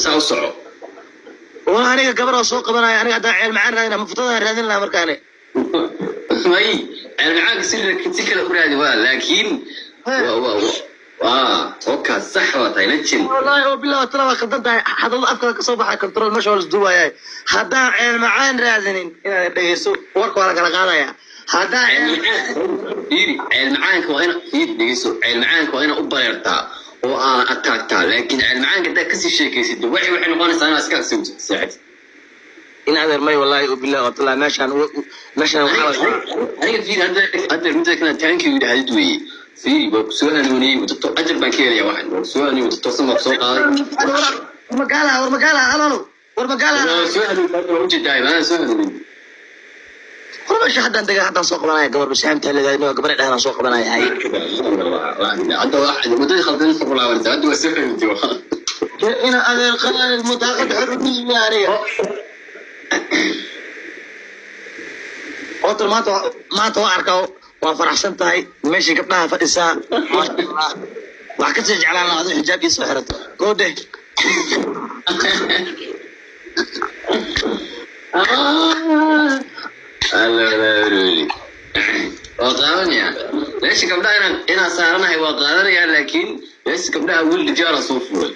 Saa u soco. Waa aniga gabar oo soo qabanaya. Aniga haddaan Ceel Macaan raadina, mufutadaan raadin lahaa markaane. May, Ceel Macaanka si kale u raadi waa, laakiin waa okaas, sax waa tahay, legend. Wallahi oo bilah tala waa khaldan tahay. Hadalada afka ka soo baxay control, meesha waa lasduubayaa. Haddaan Ceel Macaan raadinin, inaad dhegeyso, warka waa la kala qaadaya. Haddaan Ceel Fiiri, Ceel Macaanka waa ina, fiiri, dhegeyso, Ceel Macaanka waa ina u bareertaa oo aa ataagtaa, laakiin Ceel Macaanka haddaad kasii sheekaysid, waxay noqonaysaa inaad iska seexatid. In adeer, may, wallahi oo bilah oo tala, meeshaan waxaa Aniga fiiri, hadda midda kale, thank you yidhahdid weeye. Fiiri, waa kusoo hanuuniyey, waddo ajar baan ka helaya. Waxan waa kusoo hanuuniyey, waddo toosan baa kusoo qaaday. War magaala, war magaala, halalo, war magaala. Waa soo hanuuniyey, waa ujeedaay, maana soo hanuuniyey. War meesha haddaan degaa, haddaan soo qabanaya gabar bisaamta leedahay, gabar dhahan soo qabanaya, hay. Hadda waddadii khaldan ku laabanaysa, hadda waa soo hanuuntay. Ina adeer qaalid mutaaqad xorriya. Aniga horta maanta waa arkaa, waa faraxsan tahay. Meeshii gabdhaha fadhisaa, maasha Allah. Wax kasii jeclaan lahaa adoo xijaabkii soo xirato goodhe. Waa qaadanaya meesha gabdhaha inaan saaranahay, waa qaadanaya, laakiin meesha gabdhaha wiil diyaara soo fuulay.